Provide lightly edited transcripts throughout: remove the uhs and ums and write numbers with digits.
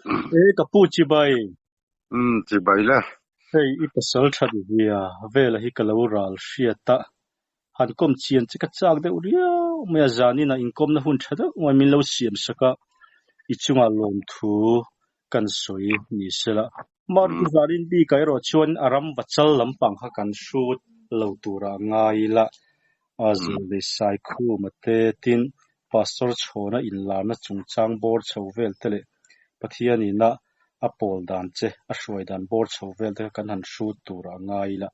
E ka pu chibai. Umm chibai le. Hei i pasal that zia vela hi ka lo ral hriat a, han kawm chian che ka chak deuh riau mai a, zanin ah inkawmna hun tha deuh mai min lo siam sak a, i chungah lawmthu kan sawi ni sela. Mar chu zanin bikah erawh chuan a ram va chal lampang kha kan hrut lo turah ngai ila, Zawlei Saikhuma te tin Pastor Chhawna inlarna chungchang bawr chho vel te leh Pathianina a pawl dan che a hruai dan bawr chho vel te kha kan han hrut turah ngai ila.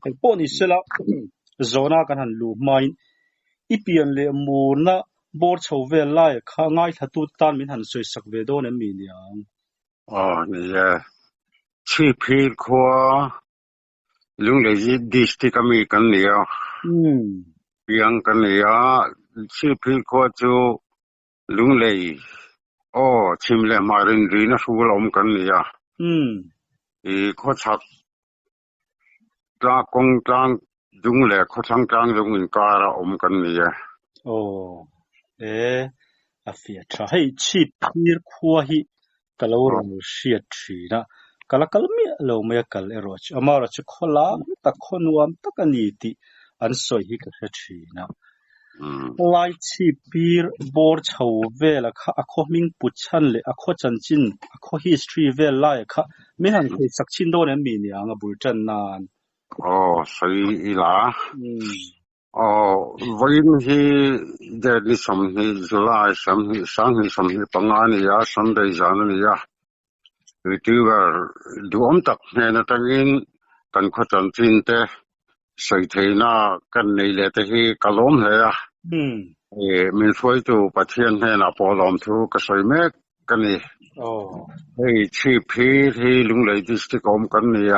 Engpawh ni sela zawhna kan han luh hmain i pian leh murna bawr chho vel laia kha ngaithla tan min han sawisak ve dawn em mi niang? Aw ni e, Chhipphir khua Lunglei district a mi kan ni a, piang kan ni a, Chhipphir khua chu Lunglei aw chhim leh hmar inrina hrul awm kan ni a, i khawchhak tlang kawng tlang dung leh khawthlang tlang dung inkara awm kan ni e. Aw e a fiah tha. Hei Chhipphir khua hi ka lo rawn hriat thin a, ka la kal miah lo mai a kal erawh chu amaherawh chu khaw lam tak khaw nuam tak a ni tih an sawi hi ka hre thin a. Lai chhipphir bawr chho vela kha a khaw hming put chhan leh a khaw chanchin a khaw history vel laia kha min han sawi sak chhin dawn em mi niang a bul tan nan. Aw sawi ila. Aw vawiin hi date ni 20 July 20 sanghnih 25 a ni a Sunday zan a ni a. Youtuber duhawm tak hnen atangin kan khaw chanchin te sawi theihna kan nei leh te hi ka lawm hle a. Min hruaitu Pathian hnenah pawh lawmthu ka sawi mek ka ni. Hei Chhipphir hi Lunglei District awm kan ni a,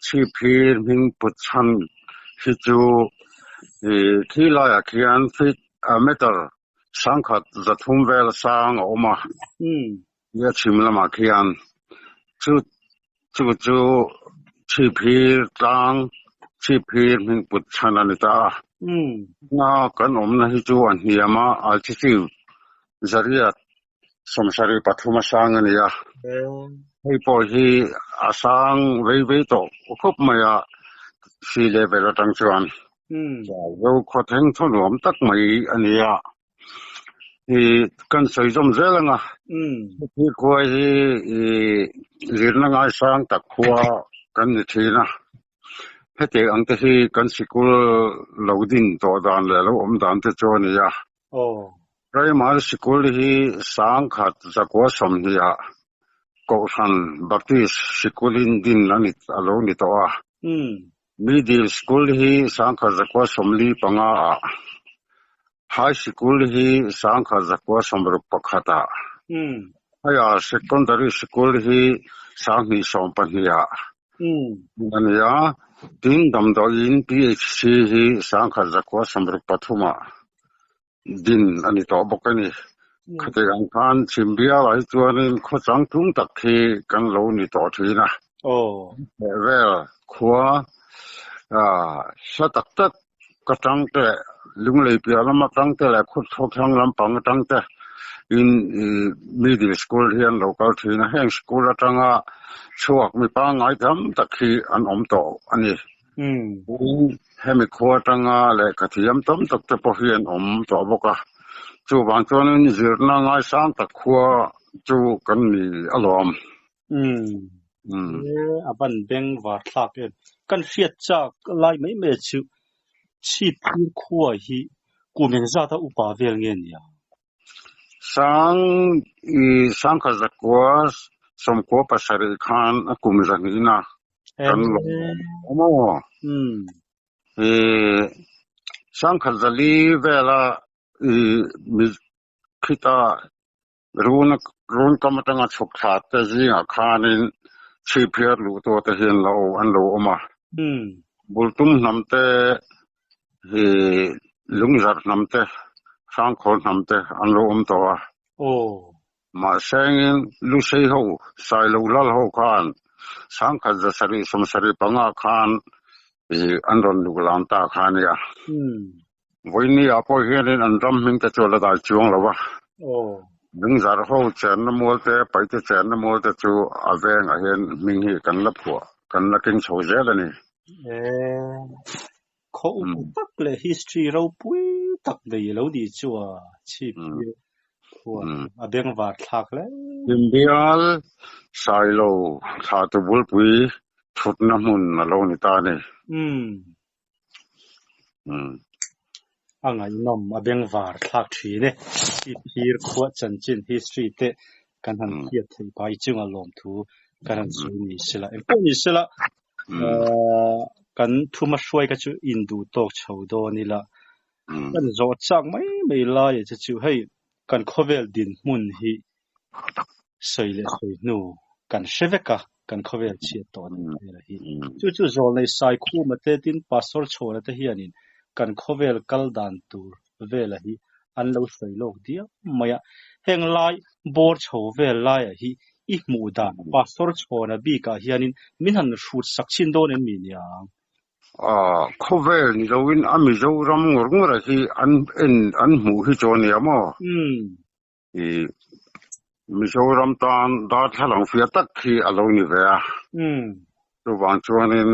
Chhipphir hming put chhan hi chu khi laiah khian feet meter 1300 vel sang a awm a. Nia chhim lamah khian chu chu chu Chhipphir tlang Chhipphir hming put chhan a ni ta a. Nga kan awmna hi chu a hniam a, altitude zariat 73 a sang a ni a. Hei pawh hi a sang vei vei tawh khawp mai a, sea level atang chuan. Zo khaw thleng thaw nuam tak mai a ni a. I kan sawi zawm zel ang a, heti khua hi i zirna ngaisang tak khua kan ni thin a, heti ang te hi kan sikul lo din tawh dan leh lo awm dan te chu a ni a. Primary sikul hi 1920 ah Kohhran Baptist sikulin din a ni a lo ni tawh a. Middle School hi 1945 ah, High School hi 1961 ah, Higher Secondary School hi 2012 ah a ni a, tin damdawiin PHC hi 1963 ah din a ni tawh bawk a ni. Khati ang khan chhim bialah hi chuanin khaw changtlung tak hi kan lo ni tawh thin a. Heh vel khua hla tak tak ka tang te, Lunglei piah lama tang te leh Khawthlang lampang atang te in middle school hi an lo kal thin a. Heng school atanga chhuak mi pangngai tam tak hi an awm tawh a ni. Hemi khua atanga lehkha thiam tam tak te pawh hi an awm tawh bawk a, chuvang chuanin zirna ngaisang tak khua chu kan ni alawm. E, a ban beng var thlak em. Kan hriat chak lai mai mai chu Chhipphir khua hi kum engzat a upa vel nge nia? Sang i 1997 khan a kum zahnihna kan lo awm aw. I 1004 vela i mi khita run run kam atanga chhuk thla te zingah khanin Chhipphir luh tur te hian lo an lo awm a. Bultum hnam te hi Lungzarh hnam te, Hrangkhawl hnam te an lo awm tawh a. Mahse engin Lusei ho, Sailo lal ho khan 1775 khan an rawn luk lam ta kha a nia. Vawinia pawh hianin an ram hming te chu a la dai chuang lo a. Lungzar ho chenna mual te, Paite chenna mual te chu a vengah hian hming hi kan la phuah, kan la keng chho zel a ni. E, khaw upa tak leh history ropui tak nei lo nih chu a chhip hi khuan a bengvar thlak hle. Inbial Sailo thlahtu bulpui thutna hmun a lo ni ta a ni. A ngaihnawm, a bengvar thlak thin e. I phir khuah chanchin, history, te kan han hriat theih phah i chunga lawmthu kan han sawi ni sela. Engpawh ni sela, kan thuma hruai kha chu induh tawk chho dawn ila. Kan zawh chak mai mai lai ah che chu hei kan khawvel dinhmun hi sawi leh sawi hnu kan hre vek a, kan khawvel chhiat tawh dan vel hi. Chu chu Zawlnei Saikhuma te tin Pastor Chhawna te hianin kan khawvel kal dan tur vela hi an lo sawi lawk diam mai a. Heng lai bawr chho vel laiah hi i hmuh dan Pastor Chhawna bikah hianin min han hrut sak chhin dawn em mi niang? Khawvel ni loin a Mizoram ngawr ngawrah hi an en an hmuh hi chu a nia maw? I Mizoram tan darthlalang fiah tak hi a lo ni ve a. Chuvang chuanin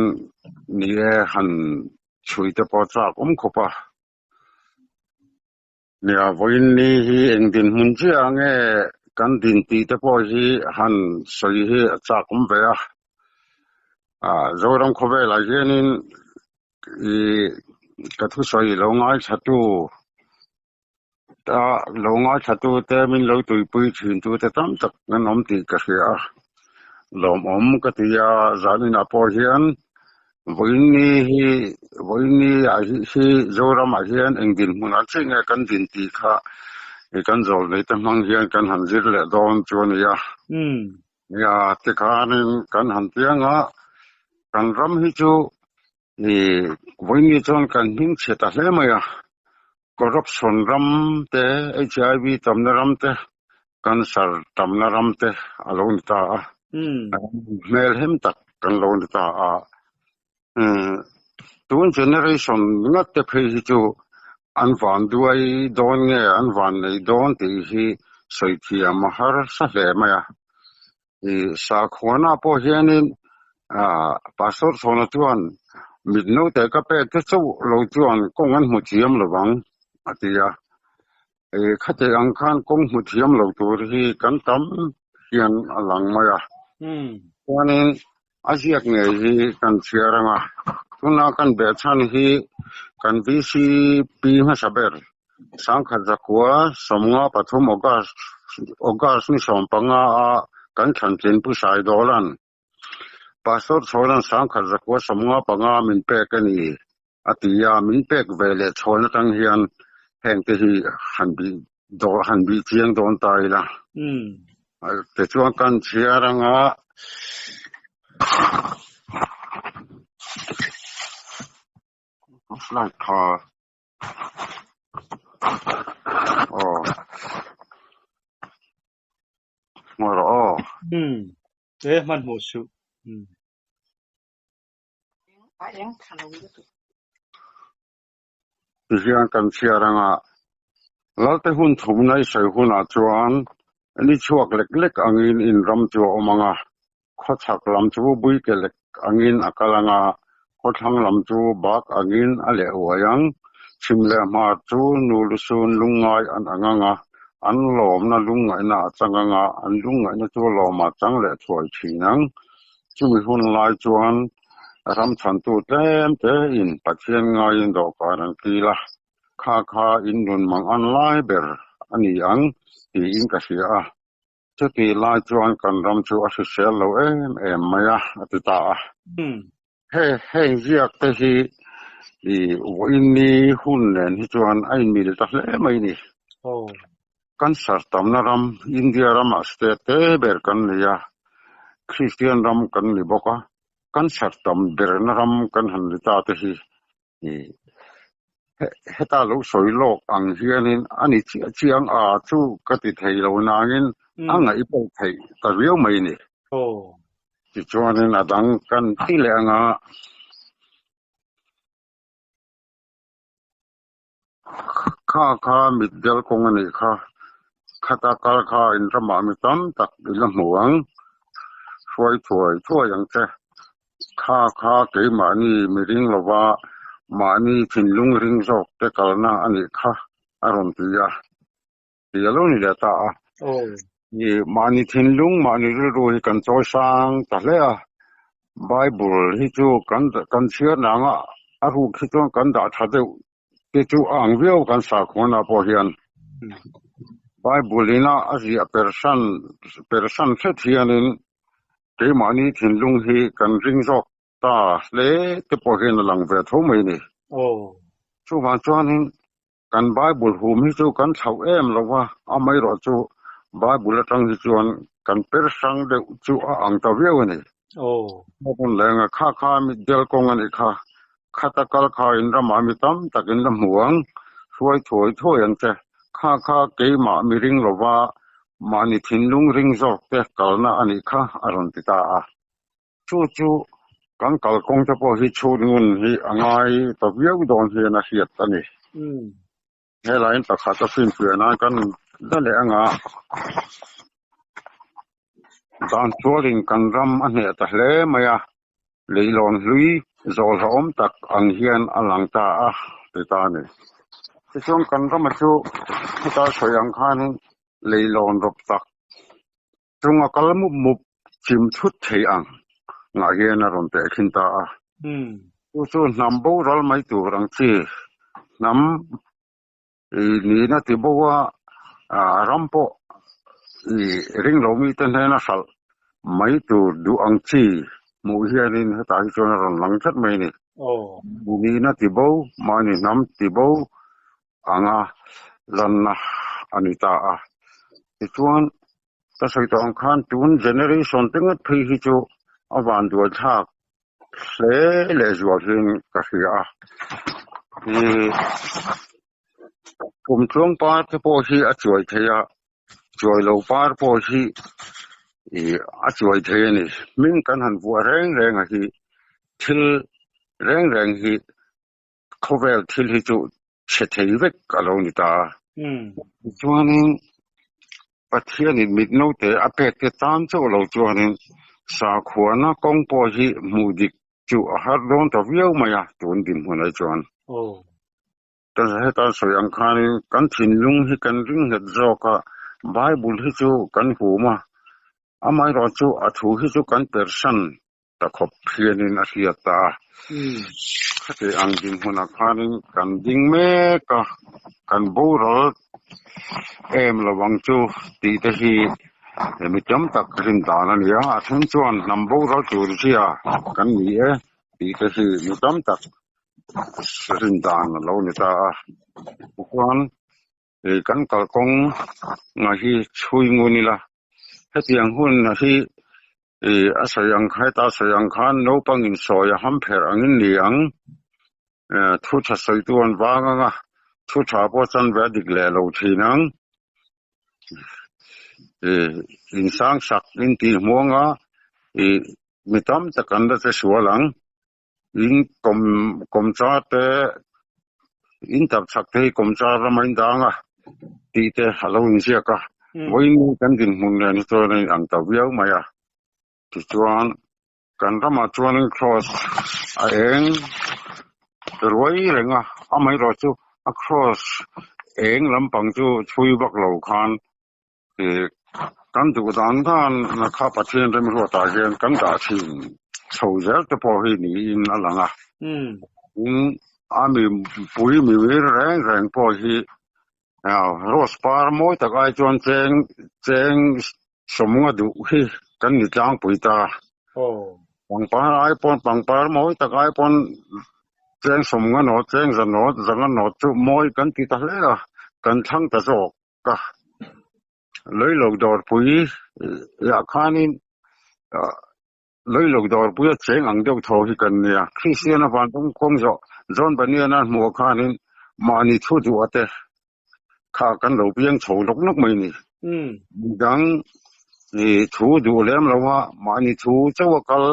ni e han chhui te pawh chak awm khawp a. Nia, vawiin ni hi eng dinhmun chiah nge kan din tih te pawh hi han sawi hi a chak awm ve a. Zoram khawvelah hianin i ka thusawi lo ngaithla-tu ta lo ngaithla-tu te min lo tuipui thin tu te tam tak an awm tih ka hria a. Lawmawm ka ti a, zaninah pawh hian Vawiin ni hi vawiin ni ah hi hi Zoram ah hian eng dinhmun ah chiah nge kan din tih kha i kan zawl nei te hmang hian kan han zir leh dawn chu a ni a. Nia tikhanin kan han piang a, kan ram hi chu i vawiin ni chuan kan hming chhe ta hle mai a, corruption ram te, HIV tamna ram te, cancer tamna ram te a lo ni ta a, hmelhem tak kan lo ni ta a. Tun generation ngat te phei hi chu an van duai dawn nge an van nei dawn tih hi sawi thiam a harsa hle mai a. I sakhuana pawh hianin Pastor Chhawna chuan mit naute ka pek te chauh lo chuan kawng an hmu thiam lo vang a ti a. I khati ang khan kawng hmu thiam lo tur hi kan tam hian a lang mai a. Chuanin a ziak ngei hi kan chhiar ang a, tuna kan behchhan hi kan VCP hmasa ber Sangkhat zakua 53 August August ni 15 a kan thlantlin Pu Saidawla'n Pastor Chhawla'n Sangkhat zakua 55 min pek a ni a ti a, min pek ve leh chhawn atang hian heng te hi han bih han bih chiang dawn ta ila. Tichuan kan chhiar anga slide kha Aw. Ngawi rawh aw. Umm. E hmanhmawh suh. Umm. A eng tha lo lutuk. Tihian kan chhiar anga Lalte hun thumna i sawi hunah chuan ni chhuak lek lek angin in ram chu a awm anga, Khawchhak lam chu buike lek angin a kal ang a, khawthlang lam chu bak angin a leh uai ang. Chhim leh hmar chu nu lusun lungngai an ang ang a, an lawmna lungngaihna a chang ang a, an lungngaihna chu lawma chang leh thuai thin ang. Chumi hun lai chuan ram chhantu tlem tein Pathian ngaiin dawhkan an kil a, kha kha in nun mang an lai ber a ni ang tiin ka hria a. Chuti lai chuan kan ram chu a hrisel lo em em mai a, a ti ta a. He heng ziak te hi i vawiin ni hun nen hi chuan a inmil ta hle mai ni. Cancer tamna ram India ramah state te ber kan ni a, Kristian ram kan ni bawk a, cancer tam berna ram kan han ni ta te hi Heta lo sawi lawk ang hianin a ni chiah chiang a chu ka ti thei lo nangin a ngaih pawh theih ta viau mai ni. Tichuanin a dang kan ti leh anga kha kha mitdel kawng a nih kha. Khata kal kha in ramah mi tam tak i la hmu ang. Hruai thuai thuai ang che. Kha kha keimahni mi ring lova mahni thinlung ring zawk te kalna a nih kha a rawn ti a. Ti a lo ni leh ta a. I mahni thinlung, mahni rilru hi kan chawi sang ta hle a. Bible hi chu kan kan chhiar nanga a ruk hi chuan kan dah tha deuh te chu a ang viau kan sakhuana pawh hian. Bible ina a ziah persan persan hret hianin keimahni thinlung hi kan ring zawk ta hle te pawh hian a lang ve tho mai a ni. Chuvang chuanin Kan Bible hum hi chu kan thlauh em lo va, amaherawh chu Bible atang hi chuan kan per hrang deuh chu a ang ta viau a ni. Hmun lenga kha kha mitdel kawng a nih kha, khata kal kha in ramah mi tam tak in la hmu ang, hruai thuai thuai ang che. Kha kha keimah mi ring lo va, mahni thinlung ring zawk te kalna a nih kha a rawn ti ta a. Chu chu kan kalkawng te pawh hi chhut ngun hi a ngai ta viau dawn hian a hriat a ni. Helaiin pakhat a finfiah nan kan la leh anga dan chualin kan ram a hneh ta hle mai a, leilawn hlui zawlhawm tak ang hian a lang ta a ti ta a ni. Tichuan kan rama chu heta sawi ang khanin leilawn rawp tak Chunga kal mup mup chim thut thei ang ngah hian a rawn teh thin ta a. Chu chu hnam boral mai tur ang chi, hnam nihna ti bo a, ram pawh ring lo mite hnena hralh mai tur duh ang chi hmuh hianin hetah hi chuan a rawn lang tlat mai a ni. Nihna ti bo, mahni hnam ti bo anga lanna a ni ta a. Tichuan, ka sawi tawh ang khan tun generation te ngawt phei hi chu a vanduai thlak hle leh zual hian ka hria a. Ih kum tluang par te pawh hi a chuai thei a, chuai lo par pawh hi ih a chuai thei a ni. Hming kan han vuah reng reng a hi thil reng reng hi Khawvel thil hi chu chhe thei vek a lo ni ta a. Tichuanin Pathianin mit naute a pek te tan chauh lo chuanin sakhuana kawng pawh hi hmuh dik chu a har dawn ta viau mai a tun dinhmun ah chuan. Ka heta sawi ang khanin kan thinlung hi kan ring nghet zawk a, Bible hi chu kan hum a, amaherawh chu a thu hi chu kan persan ta khawp hianin a hriat ta a. Khati ang dinhmunah khanin kan ding mek a, kan boral em lo ang chu tih te hi mi tam tak rin dan a ni a, a then chuan hnam boral tur zia kan ni e tih te hi mi tam tak rin dan a lo ni ta a. Tichuan kan kalkawng nga hi chhui ngun ila, hetiang hun hi I a sawi ang kha heta a sawi ang khan naupang in sawi a ham pherh angin ni ang. Thu tha sawi tu an vang ang a, thu tha pawh chan ve a dik leh lo thin ang. I insang sak in tih hmuang a, i mi tam tak an la che sual ang. In kawm kawmchar te in tap chak te hi kawmchar rama in dang a tih te a lo inziak a vawiin kan dinhmun nen hi chuan a inang ta viau mai a tichuan kan ramah chuanin cross a eng ruai reng a amaherawh chu a cross eng lampang chu chhui vak lo khan Ih kan duh dan dan kha Pathian remruatah hian kan dah thin chho zel te pawh hi niin a lang a. Tin, a mipui mimir reng reng pawh hi rose par mawi tak ai chuan cheng cheng sawmnga duh hi kan ni tlangpui ta. Pangpar ai pawn pangpar mawi tak ai pawn cheng sawmnga nawt cheng za nawt zanga nawt chu mawi kan ti ta hle a, kan thlang ta zawk. Ka Loilo dawrpui ah khanin Loilo dawrpui a cheng ang deuh tho hi kan nia. Kristian a van rawng kawng zawh John Bunyan a hmuh khanin mahni thu duh ate kha kan lo piang chho lawk lawk mai ni. Midang thu duh lem lo a mahni thu chauh a kal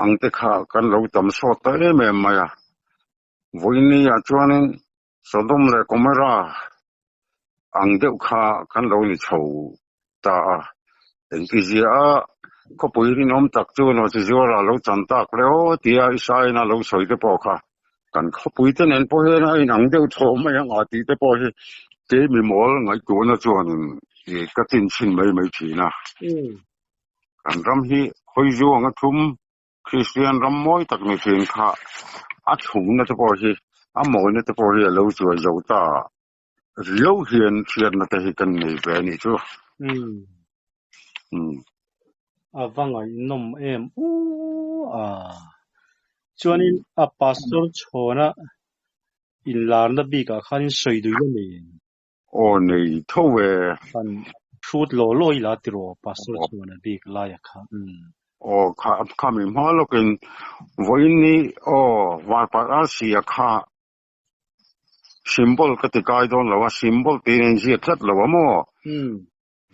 ang te kha kan lo tam sawt ta em em mai a. Vawiin ah chuanin Sodom leh Gomorrah. Ang deuh kha kan lo ni chho ta a. Engtizia a khawpui rinawm tak chu Nawhchizuala lo chan tak le aw tia Isaina lo sawi te pawh kha kan khawpui te nen pawh hian a inang deuh tho mai ang a tih te pawh hi kei mimawl ngaihtuahna chuanin ka chin chhin mai mai thin a. Kan ram hi Khawizu anga thum Kristian ram mawi tak ni thin kha a chhumna te pawh hi a mawina te pawh hi a lo chuai zo ta. Riau hian hriatna te hi kan nei ve a nih chu. Umm. A va ngaihnawm em u a. Chuanin a pastor chhawna inlarna bikah khanin sawi duih a nei em? Aw nei tho e. Han hrut law law ila tiraw pastor chhawna bik laia kha. Umm. Aw kha khami hma lawkin vawiin ni aw varparh arsia kha Symbol ka ti kai dawn lo a, symbol tiin a inziak tlat lo a maw?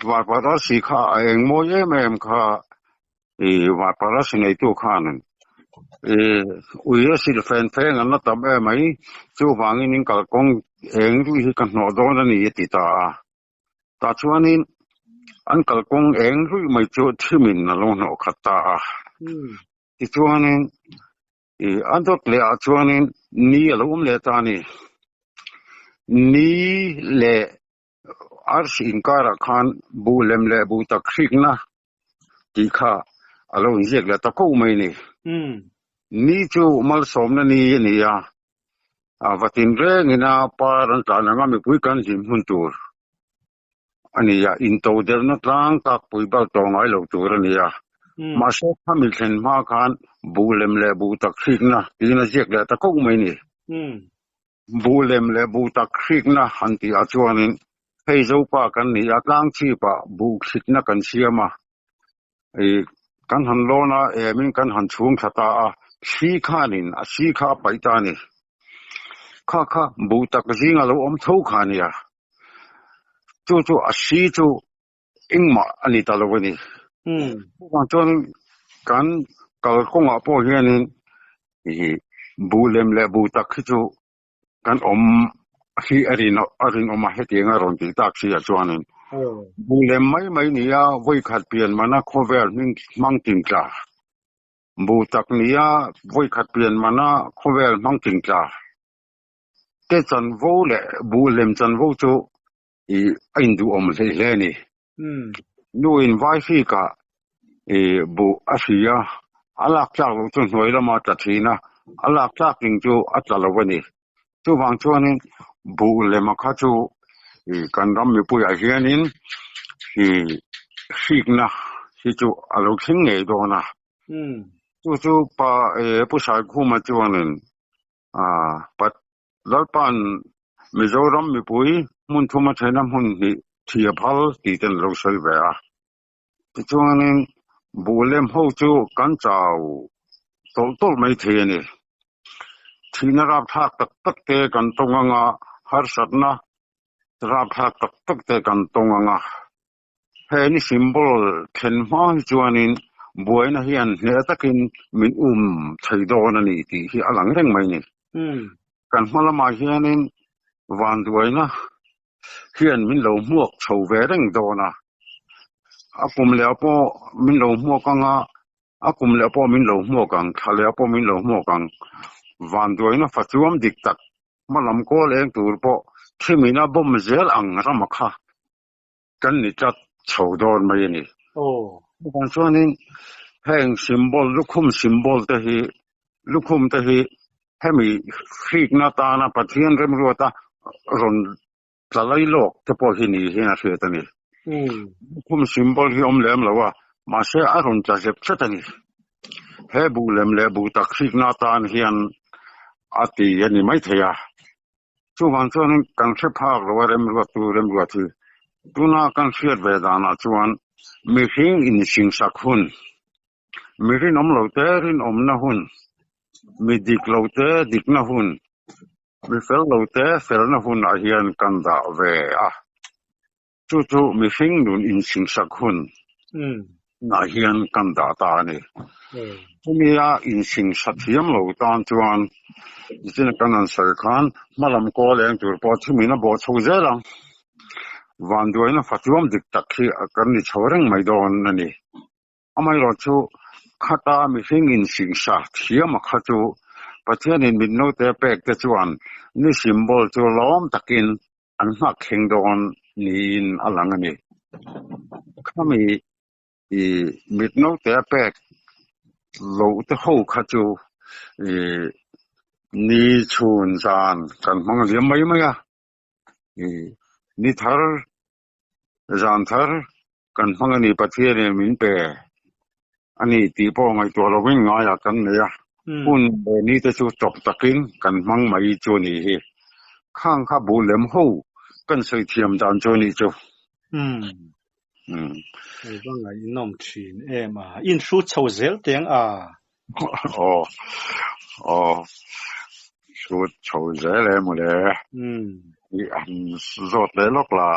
Varparasi kha a eng mawi em em kha i Varparasi neitu khan i ui a sil fen feng an la tam em mai, chuvangin in kalkawng eng rih hi ka hnawh dawn a ni a ti ta a. Tah chuanin an kalkawng eng ruih mai chu thimin a lo hnawh khat ta a. Tichuanin I a dawt leh ah chuanin ni a lo awm leh ta a ni. Ni leh arsi inkarah khan buh lem leh buh tak hrikna tih kha a lo inziak leh ta koh mai a ni. Ni chu malsawmna ni a ni a, a va tinrengin a par an tlan anga mipui kan hlim hun tur a ni a, into delhna tlang tak pui bal tawh ngai lo tur a ni a. Mahse, khami thlen hma khan buh lem leh buh tak hrikna tiin a ziak leh ta koh mai a ni. Buh lem leh buh tak hrikna han tihah chuanin hei Zopa kan ni a, tlang chhipah buh hrikna kan siam a, ih kan han lawn a, emin kan han chhung thla ta a, thli khanin a si kha a paih ta a ni. Kha kha buh tak zinga lo awm tho kha a nia. Chu chu a si chu engmah a ni ta lo a ni. Chuvang chuan kan kalkawngah pawh hianin ih buh lem leh buh tak hi chu kan awm hi a rin a rinawm a, hetiang a rawn tih tak si ah chuanin buh lem mai mai nia vawikhat pian mana khawvel hming hmang tin tla, buh tak nia vawikhat pian mana khawvel hmang tin tla. Te chanvo leh buh lem chanvo chu ih a induhawm hlei hle a ni. Nu in vai hrik ah ih buh a hri a, a lak tlak loh chu hnuai lama tla thin a, a lak tlak ning chu a tla lo a ni. Chuvang chuanin buh lema kha chu ih kan ram mipuiah hianin ih hrikna hi chu a lo thleng ngei dawn a. Chu chu pa Pu Saikhuma chuanin Pat Lalpa'n Mizoram mipui hmun thuma thena hmun hnih thi a phal tih ten a lo sawi ve a. Tichuanin buh lem ho chu kan chau tawlh tawlh mai thei a ni. Thihna rapthlak tak tak te kan tawng anga harsatna rapthlak tak tak te kan tawng anga He ni symbol thlen hma hi chuanin buaina hian hneh takin min um thei dawn a ni tih hi a lang reng mai a ni. Kan hma lamah hianin vanduaina hian min lo hmuak chho ve reng dawn a, a kum leh pawh min lo hmuak ang a, a kum leh pawh min lo hmuak ang, thla leh pawh min lo hmuak ang. Vanduaina fachuam dik tak hma lam kawl eng tur pawh thimina bawm zel ang rama kha. Kan ni tlat chho dawn mai a ni. Chuvang chuanin heng symbol, lukhum symbol te hi, lukhum te hi hemi hrikna tana Pathian remruata rawn tla lai lawk te pawh hi ni hian a hriat a ni. Lukhum symbol hi awm lem lo a, mahse a rawn tla zep tlat a ni. He buh lem leh buh tak hrikna atan hian a ti a ni maithei a. Chuvang chuanin kan hre phak lo a remruattu remruat hi tuna kan hriat ve danah chuan mihring insingsak hun, mi rinawm lo te rinawmna hun, mi dik lo te dikna hun, mi fel lo te felna hunah hian kan dah ve a. Chu chu mihring nun insingsak hun ah hian kan dah ta a ni. Chumia insingsa thiam lo tan chuan nichin kan han sawi khan hmalam kawl eng tur pawh thimin a bawh chho zel ang. Vanduaina fatuam dik tak hi kan ni chho reng mai dawn a ni. Amaherawhchu, khata mihring insingsa thiam a kha chu Pathianin mitnote pek te chuan ni symbol chu lawm takin an nghak thleng dawn niin a lang a ni. Khami i mitnote a pek loh te ho kha chu i ni chhun zan kan hmang liam mai mai a, i ni thar zan thar kan hmang a ni Pathianin min pe a ni tih pawh ngaihtuah lovin ngaiah kan nei a, hun leh ni te chu tawp takin kan hmang mai chu a nih hi. Khang kha buh lem ho kan sawi thiam dan chu a nih chu. Hei va ngaihnawm thin em a, in hru chho zel teng a. Aw, aw, hru chho zel em mawle. I han zawt leh lawk la,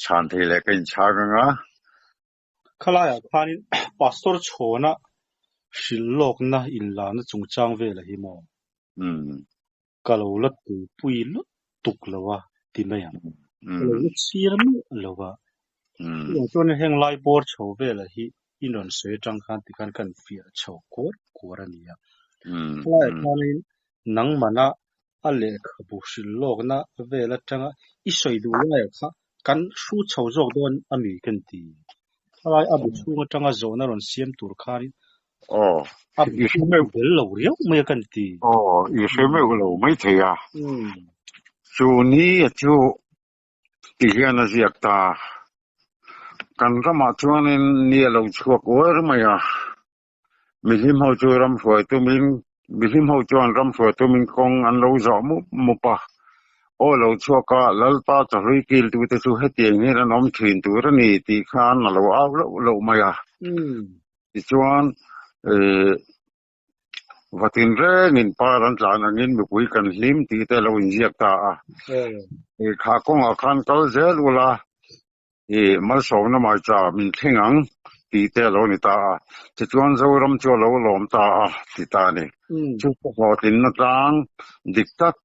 chhan thei leh ka inchhak ang a. Khalaiah khanin Pastor chhawna hrilh lawkna inlana chungchang vel a hi maw? Ka lo la tuipui lutuk lo a ti mai ang. Ka lo la chhir miah lo a. Chuvang chuan heng lai bawr chho vela hi in rawn sawi atang khan tikhan kan fiah chho kuar kuar a ni a. Khalaiah khanin nangmana a lehkhabu hrilh lawkna vel atanga i sawi duh laiah kha kan hru chho zawk dawn a mi kan ti. Khalai a bu chhung atanga zawhna rawn siam tur khanin Aw, a i hre meuh. bel lo riau mai a kan ti. Aw, i hre meuh lo mai thei a. Chu ni a chu ti hian a ziak ta. Kan ramah chuanin ni a lo chhuak uar mai a. Mihlim ho chu ram hruai tumin, mihlim ho chuan ram hruai tumin kawng an lo zawh mup mup a. Aw lo chhuak a, Lalpa chahlui kiltute chu hetiang hian an awm thin tur a ni tih khan a lo au loh loh mai a. Tichuan, vatin rengin par an tlan angin mipui kan hlim tih te a lo inziak ta a. Kha kawngah khan kal zel ula, malsawmna maicha min thleng ang tih te a lo ni ta a. Tichuan, Zoram chu a lo lawm ta a ti ta a ni. Chu ka hlawhtlinna tlang dik tak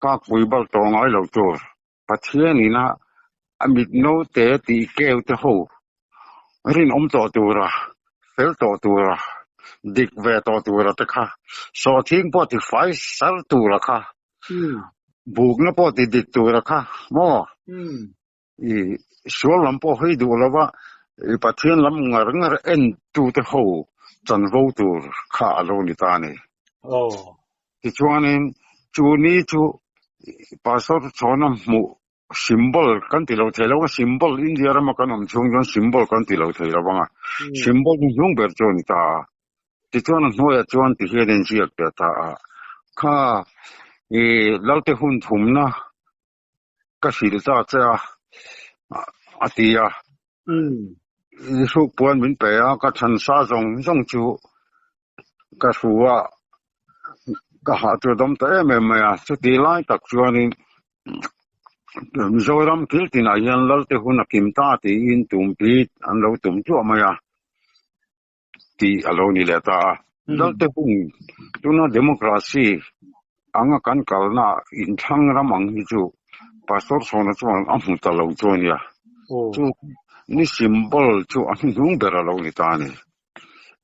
kakpui bal tawh ngai lo tur Pathianina a mit naute tih keu te ho rinawm tawh tura, fel tawh tura, dik ve tawh tura te kha, sawhthing pawh ti fai sar tura kha, bukna pawh ti dik tura kha maw? I sual lam pawh hawi duh lova i Pathian lam ngar ngar en tute ho chanvo tur kha a lo ni ta a ni. Tichuanin chu ni chu Pastor chhawna hmuh symbol kan ti lo thei lo a, symbol India rama kan awm chhung chuan symbol kan ti lo thei lo vang a, symbol chu hnung ber chu a ni ta a. Tichuan a hnuaiah chuan ti hian in ziak teh ta a, kha i Lalte hun thumna ka hrilh ta che a, a ti a. I hruk puan min pe a, ka chhan sa zawng zawng chu ka hru a, ka hah chu a dawm ta em em mai a. Chuti lai tak chuanin Mizoram thil tinah hian Lalte hun a kim ta tiin tumpi an lo tum tluah mai a tih a lo ni leh ta a. Lalte hun tuna democracy anga kan kalna inthlang ram ang hi chu Pastor Sawna chuan a hmu ta lo chu a nia. Chu ni symbol chu a hnuhnung ber a lo ni ta a ni.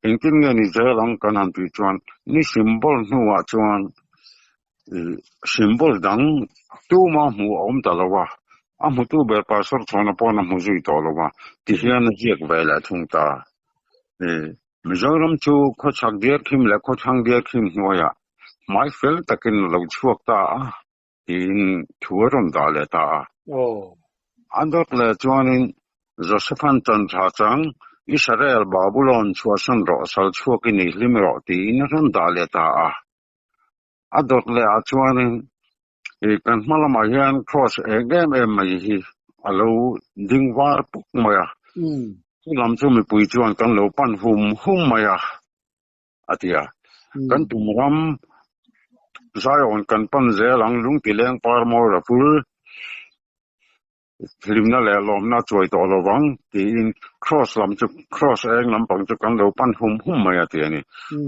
Engtin nge ni zel ang kan han tih chuan ni symbol hnuah chuan symbol dang tuma hmuh a awm ta lo a, a hmutu ber Pastor Chhawna paw'n a hmu zui tawh lo a, tihian a ziak ve leh thung ta. Mizoram chu khawchhak diarkhim leh khawthlang diarkhim hnuaiah hmai fel takin a lo chhuak ta a tiin thu a rawn dah leh ta a. A dawt leh chuanin Josephan chanṭha chang, Israel Babulon chhuahsan rawh, sal chhuak i ni hlim rawh tiin a rawn dah leh ta a. A dawt leh ah chuanin kan hma lamah hian cross eng em em mai hi a lo ding var puk mai a. Chu lam chu mipui chuan kan lo pan hum hum mai a, a ti a. Kan tum ram Zion kan pan zel ang lungtileng par mawi ra pul. Hlimna leh lawmna chuai tawh lo vang tiin cross lam chu cross eng lampang chu kan lo pan hum hum mai a ti a ni.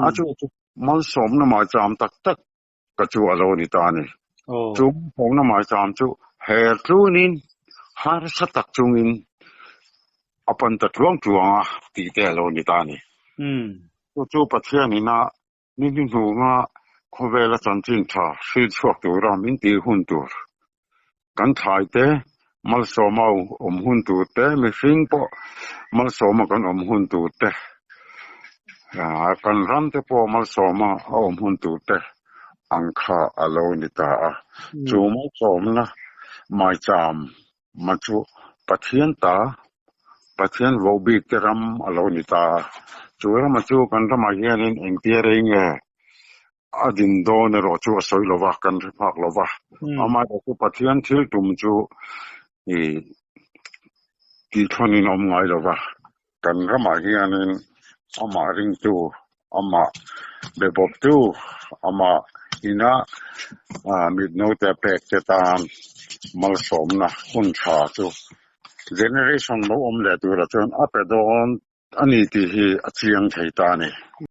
A chu chu malsawmna maicham tak tak ka chu a lo ni ta a ni. Chu malsawmna maicham chu Her tlunin harsa tak chungin a pan ta tluang tluang a tih te a lo ni ta a ni. Chu chu Pathian ina ni hnuhnunga khawvela chanchin tha hril chhuak tura min tih hun tur, kan thlai te malsawma awm hun tur te, mihring pawh malsawma kan awm hun tur te, kan ram te pawh malsawma a awm hun tur te ang kha a lo ni ta a. Chu malsawmna maicham ma chu Pathian ta, Pathian vohbik te ram a lo ni ta a. Chu rama chu kan ramah hianin engtia rei nge a din dawn erawh chu a sawi lo va, kan hre phak lo va. Amaherawh chu Pathian thil tum chu ih tihthawnin a awm ngai lo va. Kan ramah hianin amah ringtu, amah bebawptu, amah ina mitnote pek te tan malsawmna hun tha chu generation lo awm leh turah chuan a pe dawn a ni tih hi a chiang thei ta a ni.